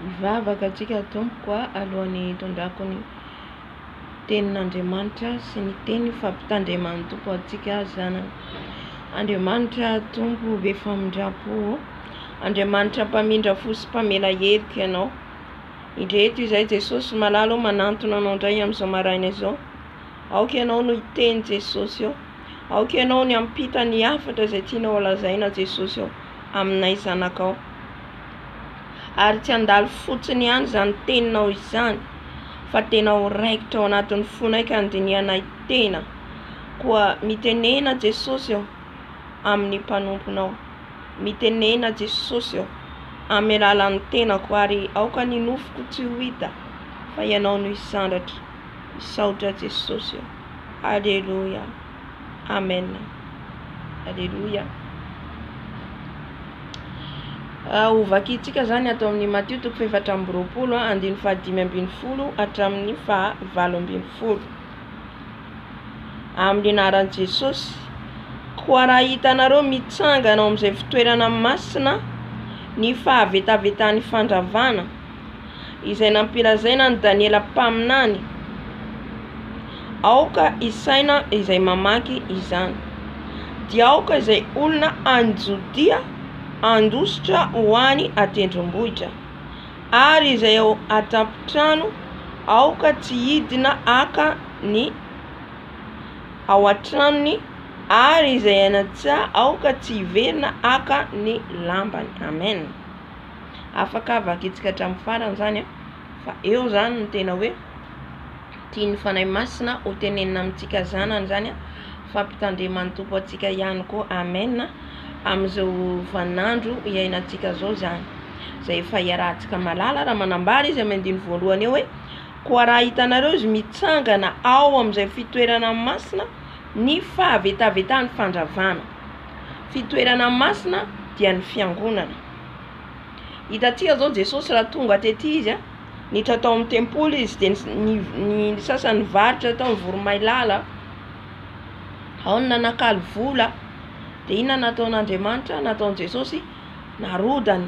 Hivavaka antsika tompoko a, alohan'ny hitondrako ny tenin'Andriamanitra sy ny teny fampitandreman'ny Tompo antsika zanany. Andriamanitra Tompo be famindram-po ô, Andriamanitra mpamindra fo sy mpamela heloka Ianao. Indreto izay Jesosy malala ô manantona Anao indray amin'izao maraina izao. Aoka Ianao no hiteny Jesosy ô. Aoka Ianao ny hampita ny hafatra izay tianao holazaina Jesosy ô aminay zanakao. Ary tsy handalo fotsiny ihany izany teninao izany fa tena ho raikitra ao anatin'ny fonay ka handinihanay tena. Koa mitenena Jesosy ô amin'ny mpanomponao. Mitenena Jesosy ô amin'ny alalan'ny tenako ary aoka ny nofoko tsy ho hita fa Ianao no hisandratra. Misaotra Jesosy ô. Aleloia. Amen. Aleloia. Ho vakintsika izany ato amin'ny Matio toko fahefatra amby roapolo, andininy fahadimy ambin'ny folo hatramin'ny fahavalo ambin'ny folo. Amin'ny anaran'i Jesosy. Koa raha hitanareo mitsangana ao amin'izay fitoerana masina ny fahavetavetan'ny fandravana, izay nampilazaina an'i Daniela mpaminany, aoka hisaina izay mamaky izany. Dia aoka izay olona any Jodia handositra ho any an-tendrombohitra, ary izay ao an-tampon-trano aoka tsy hidina haka ny ao an-tranony, ary izay any an-tsaha aoka tsy hiverina haka ny lambany. Amen. Afaka vakintsika hatramin'ny farany izany an, fa eo izany no tena hoe tian'ny Fanahy Masina ho tenenina amintsika zanany izany an, fampitandreman'ny Tompo antsika ihany koa, amen, amin'izao vaninandro iainantsika izao izany, izay efa iarahantsika mahalala raha manambara izy amin'ny andininy voalohany eo hoe, koa raha hitanareo izy mitsangana ao amin'izay fitoerana masina ny fahavetavetan'ny fandravana. Fitoerana masina dia ny fiangonana. Hitantsika zao Jesosy raha tonga tety izy a, niditra tao amin'ny tempoly izy dia ny ny sasany nivarotra tao ny voromailala, ao ny nanakalo vola, dia inona nataon'Andriamanitra? Nataon'i Jesosy narodany,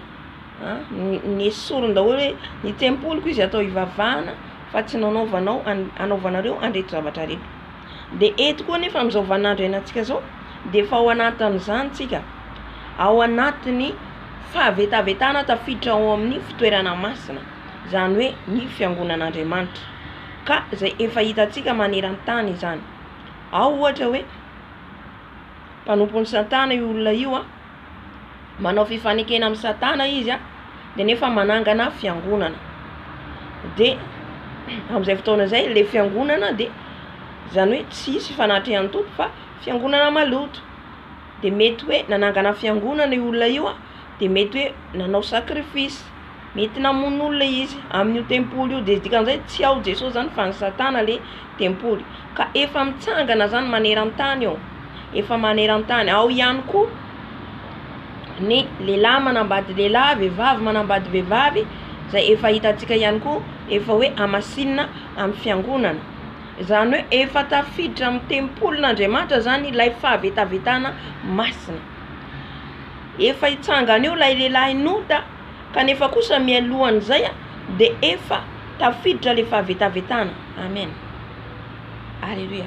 nesoriny daholo hoe ny tempoliko izy atao hivavahana fa tsy nanaovanao hanaovanareo an'ireto zavatra ireto. Dia eto koa anefa amin'izao vaninandro iainantsika izao dia efa ao anatin'izany tsika, ao anatin'ny fahavetavetana tafiditra ao amin'ny fitoerana masina, izany hoe ny fiangonan'Andriamanitra, ka izay efa hitantsika maneran-tany izany. Ao ohatra hoe mpanompon'i Satana io olona io an, manao fifanekena amin'i Satana izy an, dia nefa manangana fiangonana. Dia amin'izay fotoana izay ilay fiangonana dia izany hoe tsisy fanatrehan'ny Tompo fa fiangonana maloto. Dia mety hoe nanangana fiangonana io olona io an, dia mety hoe nanao sacrifice, mety namono olona izy amin'io tempoly io, dia dikan'izay tsy ao Jesosy zany fa ny Satana le tempoly. Ka efa mitsangana zany maneran-tany eo, efa maneran-tany. Ao ihany koa ny lehilahy manambady lehilahy, vehivavy manambady vehivavy, izay efa hitantsika ihany koa efa hoe hamasinina amin'ny fiangonana. Izany hoe efa tafiditra amin'ny tempolin'Andriamanitra zany ilay fahavetavetana masina. Efa hitsangana eo ilay lehilahy nota kanefa kosa mialohan'izay dia efa tafiditra ilay fahavetavetana. Amen. Aleloia.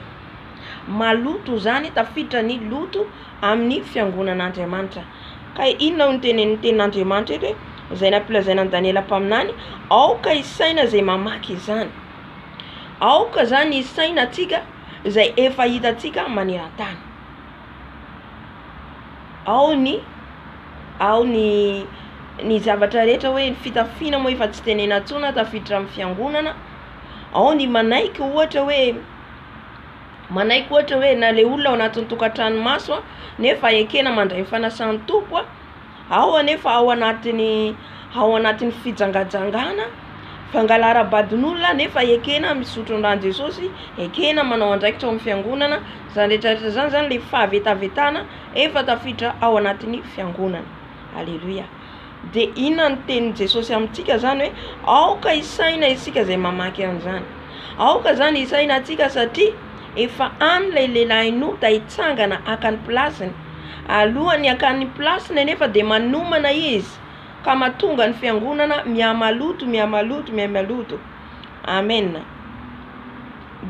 Maloto izany, tafiditra ny loto amin'ny fiangonan'Andriamanitra. Ka inona no tenenin'ny tenin'Andriamanitra eto hoe izay nampilazaina an'i Daniela mpaminany, aoka hisaina izay mamaky izany. Aoka izany hisaina antsika izay efa hitantsika maneran-tany. Ao ny ao ny ny zavatra rehetra hoe ny fitafiana moa efa tsy tenena intsony tafiditra amin'ny fiangonana, ao ny manaiky ohatra hoe manaiky ohatra hoe na le olona ao anatin'ny tokantrano maso a nefa ekena mandray ny fanasan'ny Tompo a, ao anefa ao anatin'ny ao anatin'ny fijangajangana, fangalara-badin'olona nefa ekena misotro ny ran'i Jesosy, ekena manao andraikitra ao amin'ny fiangonana, izany rehetra rehetra izany zany le fahavetavetana efa tafiditra ao anatin'ny fiangonana. Aleloia. Dia inona ny tenin'i Jesosy amintsika zany hoe aoka hisaina isika izay mamaky an'izany. Aoka zany hisaina antsika satria efa any ilay lehilahin'ota hitsangana haka ny plasiny. Alohan'ny hakany ny plasiny anefa dia manomana izy. ka mahatonga ny fiangonana mihamaloto, mihamaloto, mihamaloto. Amen.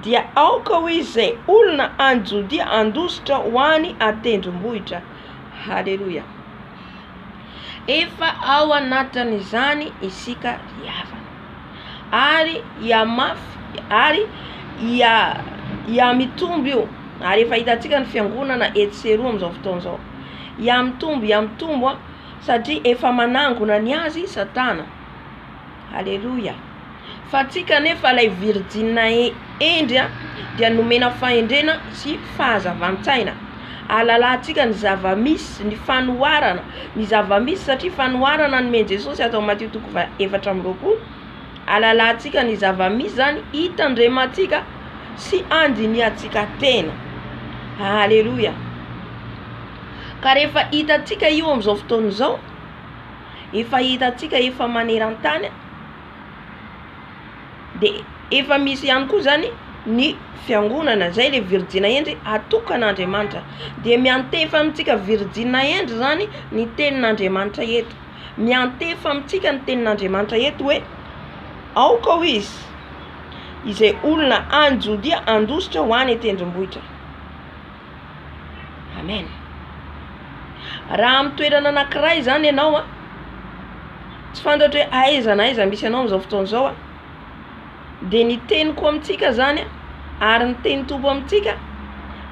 Dia aoka ho izay olona any Jodia handositra ho any an-tendrombohitra. Haleloia. Efa ao anatin'izany isika ry havana. Ary hihamafy ary hiha hihamitombo io. Ary efa hitantsika ny fiangonana etsy sy eroa amin'izao fotoana izao. Hihamitombo, hihamitombo an, satria efa manangona ny azy Satana. Aleloia. Fa antsika anefa ilay virjina hendry dia nomena fahendrena sy fahazavan-tsaina. Ahalalantsika ny zava-misy, ny fanoharana, ny zava-misy satria fanoharana nomen'i Jesosy ato amin'ny Matio toko faha 24. Ahalalantsika ny zava-misy izany hitandremantsika sy handinihantsika tena. Aleloia. Ka rehefa hitantsika io amin'izao fotoana izao, efa hitantsika efa maneran-tany dia efa misy ihany koa zany ny fiangonana zay le virjina hendry atokan'Andriamanitra dia miantefa amintsika virjina hendry zany ny tenin'Andriamanitra eto miantefa amintsika ny tenin'Andriamanitra eto hoe aoka ho izy izay olona any Jodia handositra ho any an-tendrombohitra. Amen. Raha amin'ny toerana anankiray izany ianao an, tsy fantatro hoe aiza na aiza misy anao amin'izao fotoana izao an, dia ny teniko amintsika izany an, ary ny tenin'ny Tompo amintsika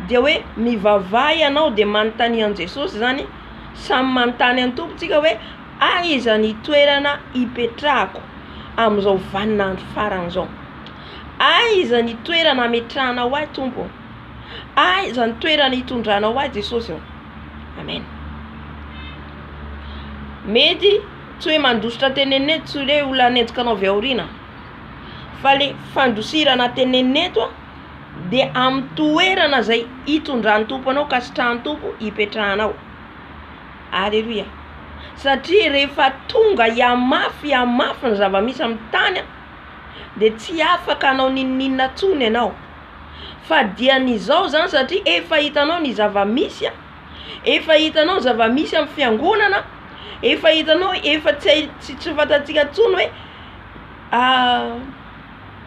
dia hoe mivavaha ianao dia manontania an'i Jesosy izany, samy manontany an'ny Tompo tsika hoe aiza ny toerana hipetrahako amin'izao vaninandro farany izao, aiza ny toerana ametrahanao ahy Tompo ô. Aiza ny toerana hitondranao ahy Jesosy ô? Amen. Mety tsy hoe mandositra tenenina eto, tsy hoe olona hanenjika anao avy aoriana, fa le fandosirana tenenina eto dia amin'ny toerana izay hitondran'ny Tompo anao ka sitrahan'ny Tompo hipetrahanao. Aleloia. Satria rehefa tonga hihamafy hihamafy ny zava-misy amin'ny tany dia tsy afaka hanao n'inon'inona intsony ianao. Fa dia ny izao zany satria efa hitanao ny zava-misy a, efa hitanao ny zava-misy amin'ny fiangonana, efa hitanao efa tsy hay tsy tsy fantatsika intsony hoe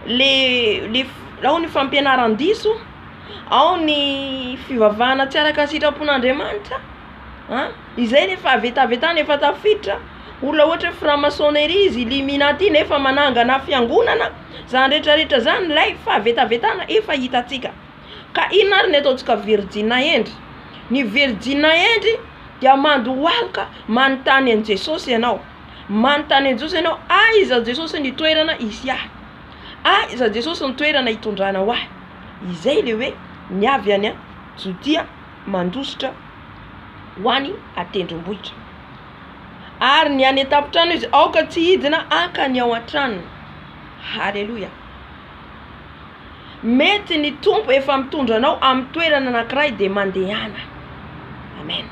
le le ao ny fampianaran-diso, ao ny fivavahana tsy araka ny sitrapon'Andriamanitra an, izay le fahavetavetana efa tafiditra, olona ohatra hoe franc maçonnerie izy, illuminati nefa manangana fiangonana. Zany rehetra rehetra zany ilay fahavetavetana efa hitantsika. Ka inona ary ny ataontsika virjina hendry? Ny virjina hendry dia mandohalika manontany an'i Jesosy ianao. Manontany an'i Jesosy ianao, aiza Jesosy ny toerana hisy ahy? Aiza Jesosy ny toerana hitondranao ahy? Izay le hoe ny avy any Jodia mandositra ho any an-tendrombohitra. Ary ny any an-tampon-trano izy, aoka tsy hidina haka ny ao an-tranony. Haleloia. Mety ny Tompo efa mitondra anao amin'ny toerana anankiray dia mandehana. Amen.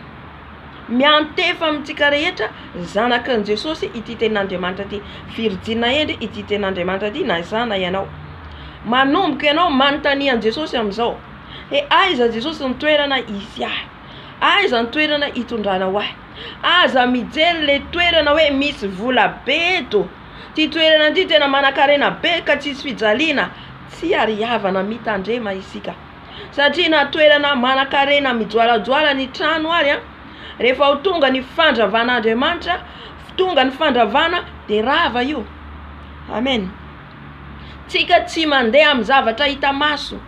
Miantefa amintsika rehetra zanaky ny Jesosy ity tenin'Andriamanitra ity. Virjina hendry ity tenin'Andriamanitra ity na izaho na ianao. Manomboka ianao manontania an'i Jesosy amin'izao. He aiza Jesosy ny toerana hisy ahy? Aiza ny toerana hitondranao ahy? Aza mijery le toerana hoe misy vola be eto. Ty toerana ty tena manakarena be ka tsisy fijaliana. Tsia ry havana mitandrema isika. Satria na toerana manakarena mijoalajoala ny trano ary an, rehefa ho tonga ny fandravan'Andriamanitra, tonga ny fandravana de rava io. Amen. Tsika tsy mandeha amin'ny zavatra hita maso.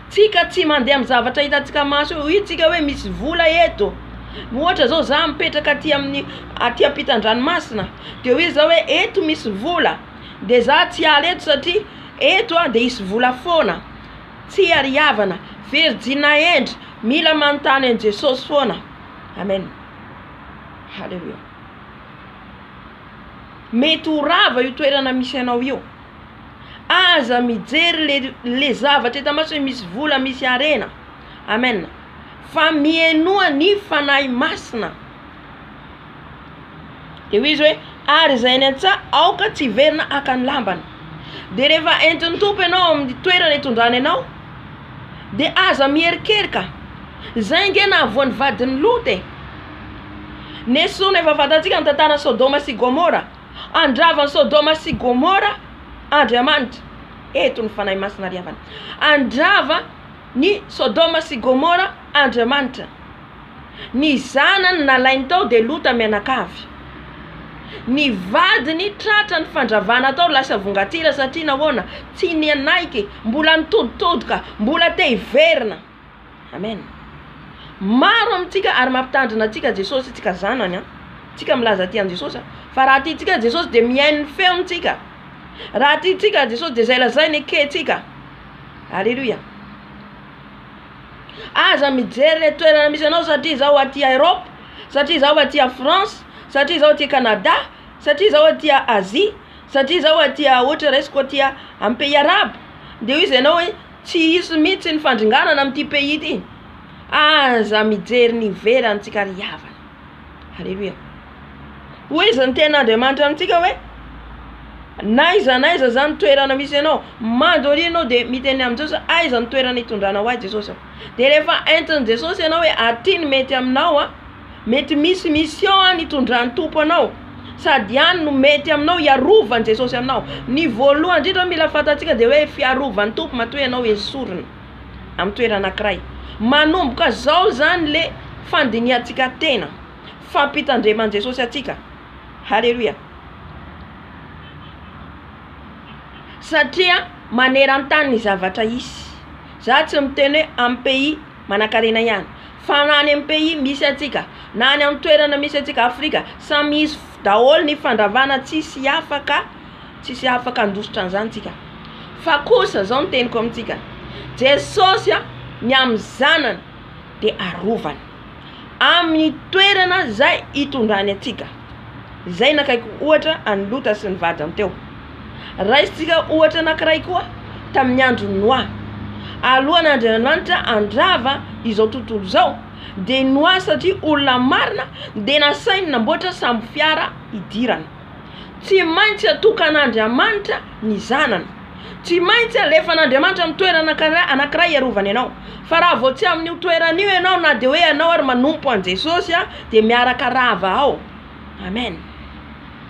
Tsika tsy mandeha amin'ny zavatra hitantsika maso io. Hoy tsika hoe misy vola eto. Ohatra zao za mipetraka aty amin'ny aty ampitan-dranomasina de hoy za hoe eto misy vola de za tsy hiala eto satria eto a de hisy vola foana. Tsia ry havana, virjina hendry, mila manontany an'i Jesosy foana. Amen. Haleloia. Mety ho rava io toerana misy anao io. Aza mijery le le zavatra hita maso hoe misy vola, misy harena. Amen. Fa mihenoa ny Fanahy Masina. Dia hoy izy hoe, ary izay any an-tsaha aoka tsy hiverina haka ny lambany. Dia rehefa entin'ny Tompo ianao amin'ny toerana itondrany anao, dia aza miherikerika. Izay ange nahavoa ny vadin'i Lota e. Nesorina efa fantatsika ny tantaran'i Sodoma sy Gomora. Handrava an'i Sodoma sy Gomora Andriamanitra. Eto ny Fanahy Masina ry havana. Handrava ny Sodoma sy Gomora Andriamanitra. Ny zanany nalainy tao dia Lota mianakavy. Ny vadiny tratra ny fandravana tao lasa vongatira satria nahoana? Tsy nanaiky, mbola nitoditodoka, mbola te hiverina. Amen. Maro amintsika ary mampitandrina antsika Jesosy, tsika zanany an. Tsika milaza tia an'i Jesosy an. Fa raha tiantsika Jesosy dia mihaino ny feony tsika. Raha tiantsika Jesosy dia izay lazainy ekentsika. Alléluia. Aza mijery le toerana misy anao satria izaho aty Europe, satria izaho aty France, satria izaho aty Canada, satria izaho aty Asie, satria izaho aty ohatra raisiko aty amin'ny pays arabe, dia hoy izy ianao hoe tsy hisy mihitsy ny fandringanana amin'ity pays ity. Aza mijery ny ivelany tsika ry havana. Aleloia. Hoy izy ny tenin'Andriamanitra amintsika hoe n'aiza n'aiza zany toerana misy anao, mandoria ianao dia miteny amin'i Jesosy aiza ny toerana hitondranao ahy Jesosy ô. Dia rehefa entin'i Jesosy ianao hoe aty ny mety aminao a, mety misy mission any hitondran'ny Tompo anao, sady any no mety aminao hiarovan'i Jesosy aminao. Ny voalohany indrindra mila fantatsika dia hoe fiarovan'ny Tompo matoa ianao esorina amin'ny toerana anankiray. Manomboka zao zany le fandinihantsika tena. Fampitandreman'i Jesosy antsika. Haleloia. Satria maneran-tany ny zavatra hisy. Za tsy miteny hoe amin'ny pays manankarena ihany. Fa na any amin'ny pays misy antsika, na any amin'ny toerana misy antsika Afrika, samy hisy daholo ny fandravana tsisy afaka tsisy afaka handositra an'izany tsika. Fa kosa zao ny teniko amintsika, Jesosy ny amin'ny zanany dia arovany. Amin'ny toerana izay hitondrany antsika. Izay nakaiko ohatra an'i Lota sy ny vadiny teo. Raisintsika ohatra anankiray koa tamin'ny andron'i Noa. Alohan'Andriamanitra handrava izao tontolo izao, dia i Noa satria olona marina dia nasainy namboatra sambo fiara hidirana. Tsy maintsy atokan'Andriamanitra ny zanany. Tsy maintsy alefan'Andriamanitra amin'ny toerana anankiray hiarovany anao. Fa raha vao tsy amin'io toerana io ianao na dia hoe ianao ary manompo an'i Jesosy dia miaraka rava ao. Amen.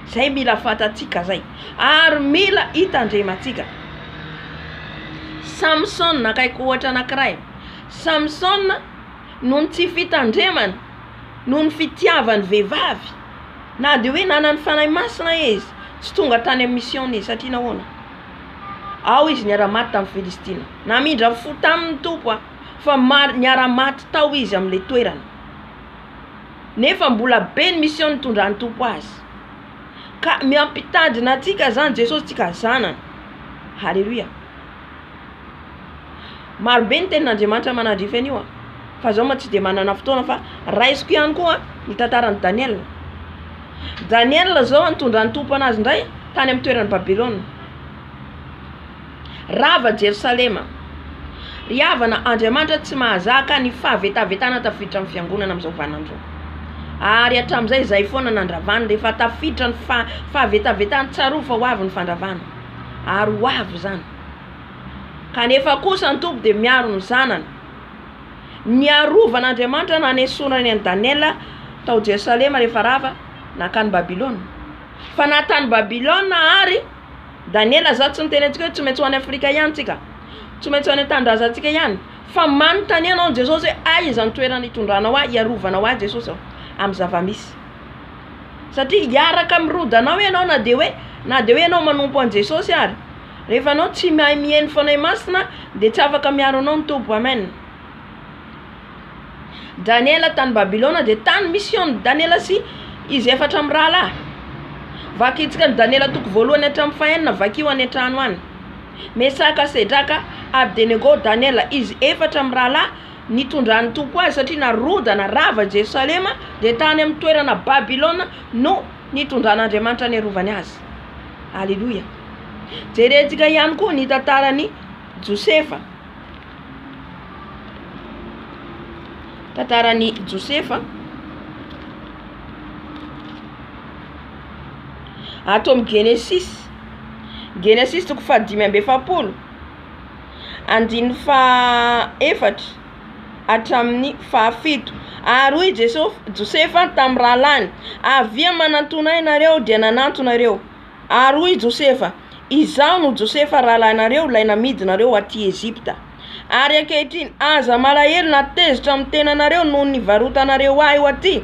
Zay mila fantatsika zay. Ary mila hitandremantsika. Samsona, akaiko ohatra anankiray. Samsona noho ny tsy fitandremana, noho ny fitiavany vehivavy, na dia hoe nanana ny Fanahy Masina izy, tsy tonga tany amin'ny mission-ny izy. Satria nahoana? Ao izy niara-maty tamin'ny Filistina. Namindra fo taminy ny Tompo fa niara-maty tao izy amin'ilay toerana. Nefa mbola be ny mission nitondran'ny Tompo azy. Ka miampitandrina antsika zany Jesosy tsika zanany. Haleloia. Maro be ny tenin'Andriamanitra manandrify an'io a. Fa zao ma tsy dia manana fotoana fa raisiko ihany koa ny tantaran'i Daniel. Daniel zao nitondran'ny Tompo anazy indray tany amin'ny toeran'i Babylona. Rava Jerosalema. Ry havana, Andriamanitra tsy mahazaka ny fahavetavetana tafiditra amin'ny fiangonana amin'izao vaninandro izao. Ary hatramin'izay izay foana nandravany rehefa tafiditra ny fahavetavetana, tsarovy fa ho avy ny fandravana. Ary ho avy izany. Kanefa kosa ny Tompo dia miaro ny zanany. Niarovan'Andriamanitra nanesorany an'i Daniela tao Jerosalema rehefa rava nankany Babylona. Fa na tany Babylona ary Daniela, za tsy niteny antsika hoe tsy maintsy ho any Afrika ihany tsika, tsy maintsy ho any an-tanindrazantsika ihany, fa manontania anao Jesosy hoe aiza ny toerana hitondranao ahy, hiarovanao ahy Jesosy ô, amin'ny zava-misy. Satria hiaraka mirodana ao ianao na dia hoe na dia hoe ianao manompo an'i Jesosy ary. Rehefa anao tsy mahay mihaino Fanahy Masina dia tsy afaka miaro anao ny Tompo. Amen. Daniela tany Babylona dia tany mission Daniela sy izy efatra mirahalahy. Vakintsika ny Daniela toko voalohany hatramin'ny fahenina, vakio any an-trano any. Mesaka, Sedraka, Abdenego, Daniela, izy efatra mirahalahy nitondran'ny Tompo azy satria narodana, rava Jerosalema, dia tany amin'ny toerana Babylona no nitondran'Andriamanitra niarovany azy. Aleloia. Jerentsika ihany koa ny tantaran'i Josefa. Tantaran'i Josefa. Ato amin'ny Genesisy. Genesisy toko fahadimy amby 40. Andininy fahaefatra hatramin'ny fahafito. Ary hoy Jesof, Josefa tamin'ny rahalahiny, Avia manantona ahy nareo, dia nanantona ireo. Ary hoy Josefa, Izaho no Josefa rahalahinareo, ilay namidinareo ho aty Egypta. Ary ankehitriny, aza malahelo na tezitra amin'ny tenanareo noho ny nivarotanareo ahy ho aty,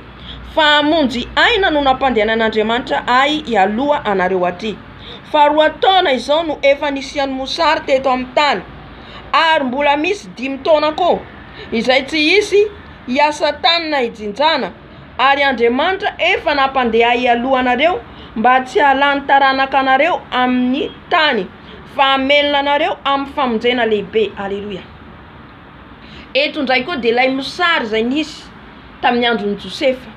fa hamonjy aina no nampandehanan'Andriamanitra ahy hialoha anareo aty. Fa roa taona izao no efa nisian'ny mosary teto amin'ny tany, ary mbola misy dimy taona koa, izay tsy hisy hiasa tany na hijinjana, ary Andriamanitra efa nampandeha ahy hialoha anareo mba tsy hahalany taranaka anareo amin'ny tany, fa hamelona anareo amin'ny famonjena lehibe. Aleloia. Eto indray koa dia ilay mosary izay nisy tamin'ny andron'i Josefa.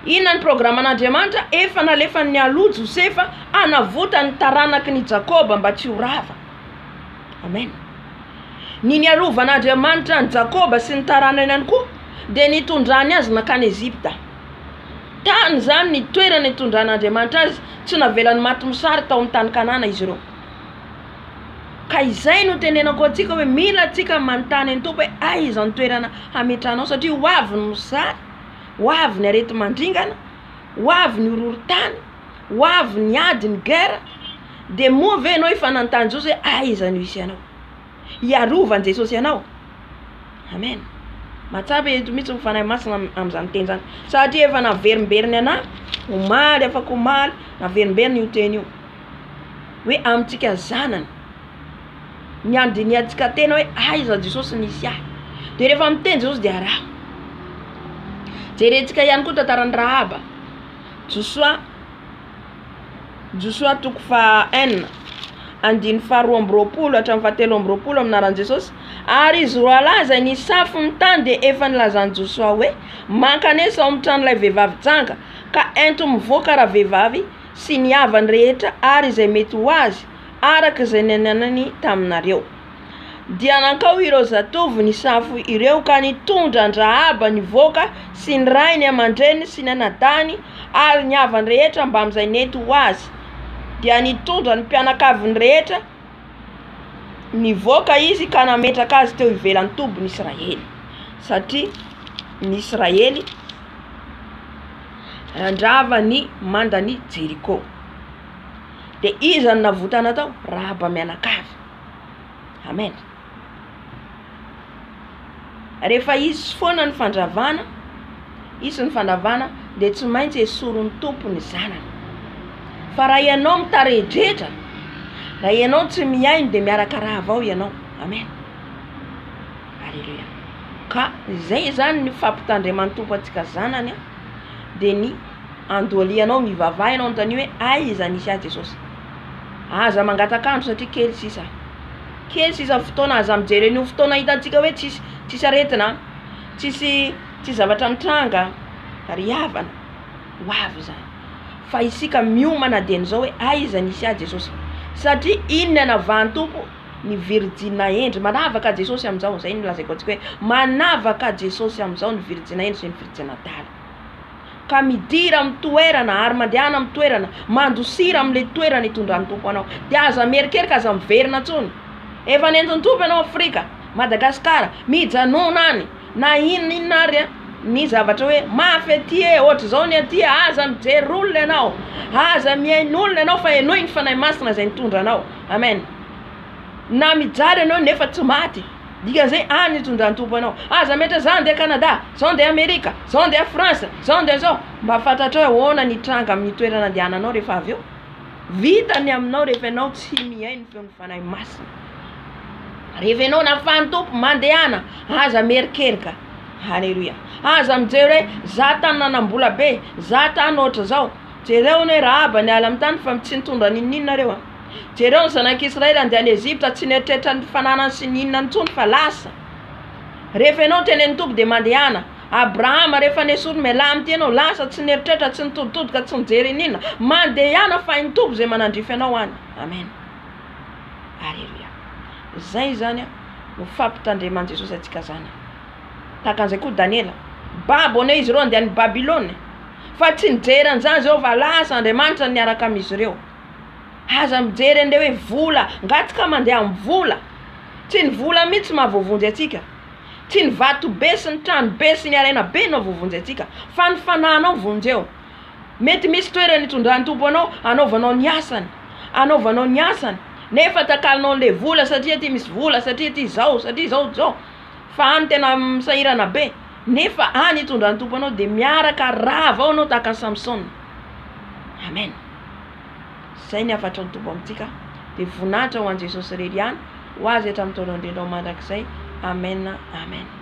Inona ny programan'Andriamanitra? Efa nalefany nialoha Josefa hanavotany ny taranaky ny Jakoba mba tsy ho rava. Amen. Ny niarovan'Andriamanitra an'i Jakoba sy ny taranany ihany koa dia nitondrany azy nankany Egypta. Tany izany ny toerana nitondran'Andriamanitra azy, tsy navelany maty mosary tao amin'ny tany Kanana izy ireo. Ka izay no tenenako antsika hoe mila antsika manontany ny Tompo hoe aiza ny toerana hametrahanao satria ho avy ny mosary, ho avy ny areti-mandringana, ho avy ny horohorontany, ho avy ny ady, ny guerre, dia moa ve ianao efa nanontany Jesosy hoe aiza no hisy anao? Hiarovan'i Jesosy anao? Amen. Mahatsapa eto mihitsy ny Fanahy Masina amin'izany teny izany. Satria efa naverimberiny anah, omaly, afaka omaly, naverimberiny io teny io. Hoe amintsika zanany. Ny handinihantsika tena hoe aiza Jesosy nisy ahy. Dia rehefa miteny Jesosy dia araho. Jerentsika ihany koa tantaran'i Rahaba. Josoa Josoa toko faha enina andininy faha 22 hatramin'ny faha 23 amin'ny anaran'i Jesosy. Ary izy roalahy izay nisafo ny tany dia efa nilazan'i Josoa hoe, Mankanesa ao amin'ny tranolay vehivavy janga, ka ento mivoaka ravehivavy sy ny havany rehetra ary izay mety ho azy, araka izay nianianany taminareo. Dia nankao ireo zatovo nisafo ireo ka nitondra an-dRahaba nivoaka sy ny rainy aman-dreniny sy ny anadahiny ary ny havany rehetra mbamin'izay nety ho azy. Dia nitondra ny mpianakaviny rehetra nivoaka izy ka nametraka azy teo ivelan'ny tobin'ny Israely, satria ny Israely nandrava ny mandan'i Jeriko. Dia iza no navotana tao? Rahaba mianakavy. Amen. Rehefa hisy foana ny fandravana, hisy ny fandravana dia tsy maintsy esorin'ny Tompo ny zanany. Fa raha ianao mitaredretra, raha ianao tsy mihaino dia miaraka rava ao ianao. Amen. Aleloia. Ka izay izany ny fampitandreman'ny Tompo antsika zanany dia ny andohalianao, mivavaha ianao anontanio hoe aiza nisy ahy Jesosy. Aza mangataka andro satria kely sisa. Kely sisa ny fotoana, aza mijery an'io fotoana hitantsika hoe tsisy tsisy aretina, tsisy tsisy zavatra mitranga, ry havana, ho avy izany. Fa isika miomana dieny izao hoe aiza nisy ahy Jesosy. Satria iny ny anavahan'ny Tompo ny virijina hendry. Manavaka Jesosy amin'izao, izay no lazaiko antsika hoe manavaka Jesosy amin'izao ny virijina hendry sy ny virijina adala. Ka midira amin'ny toerana ary mandehana amin'ny toerana, mandosira amin'ilay toerana itondran'ny Tompo anao. Dia aza mierikerika, aza miverina intsony. Efa nentin'ny Tompo ianao Afrika, Madagasikara, mijanona any, na inona inona ary ny zavatra hoe mafy aty e, ohatr'izao ny aty e, aza mijery olona ianao, aza mihaino olona ianao fa henoy ny Fanahy Masina izay nitondra anao. Amen. Na mijaly ianao nefa tsy maty. Dikan'izay any itondran'ny Tompo anao. Aza metra za andeha Canada, zao andeha Amerika, zao andeha France, zao andeha zao. Mba fantatrao hoe ahoana ny hitranga amin'ny toerana andehananao rehefa avy eo? Vita ny aminao rehefa ianao tsy mihaino ny feon'ny Fanahy Masina. Rehefa ianao nafahan'ny Tompo, mandehana, aza mierikerika. Haleloia. Aza mijery hoe za tany nanam-bola be, za tany ohatr'izao. Jereo anie Rahaba niala amin'ny tany fa tsy nitondra n'inon'inona ireo a. Jereo ny zanak'Israely handeha any Egypta, tsy nieritreritra ny fananany sy ny inona intsony fa lasa. Rehefa ianao tenenin'ny Tompo dia mandehana. Abrahama rehefa nesoriny mialà amin'ity ianao, lasa, tsy nieritreritra, tsy nitoditodika, tsy nijery inona. Mandehana fa hain'ny Tompo izay manandrify anao any. Amen. Aleloia. Izay izany no fampitandreman'i Jesosy antsika zanany. Tahaka an'izay koa Daniela. Babo anie izy ireo handeha any Babylona. Fa tsy nijery an'izany izy ireo fa lasa Andriamanitra niaraka amin'izy ireo. Aza mijery an'ilay hoe vola, nga tsy ka mandeha amin'ny vola? Tsy ny vola mihitsy maha voavonjy antsika. Tsy ny vato be sy ny trano be sy ny harena be no voavonjy antsika fa ny fanahinao vonjeo. Mety misy toerana itondran'ny Tompo anao hanaovanao ny asany, hanaovanao ny asany nefa takalonao an'le vola satria aty misy vola, satria aty izao, satria izao izao fa any tena sahirana be nefa any itondran'ny Tompo anao dia miaraka rava ao anao tahaka an'i Samsona. Amen. Izay ny hafatry ny Tompo amintsika dia voninahitra ho an'i Jesosy irery ihany, ho azy hatramin'ny taona indrindra ho mandrakizay. Amen. Amen.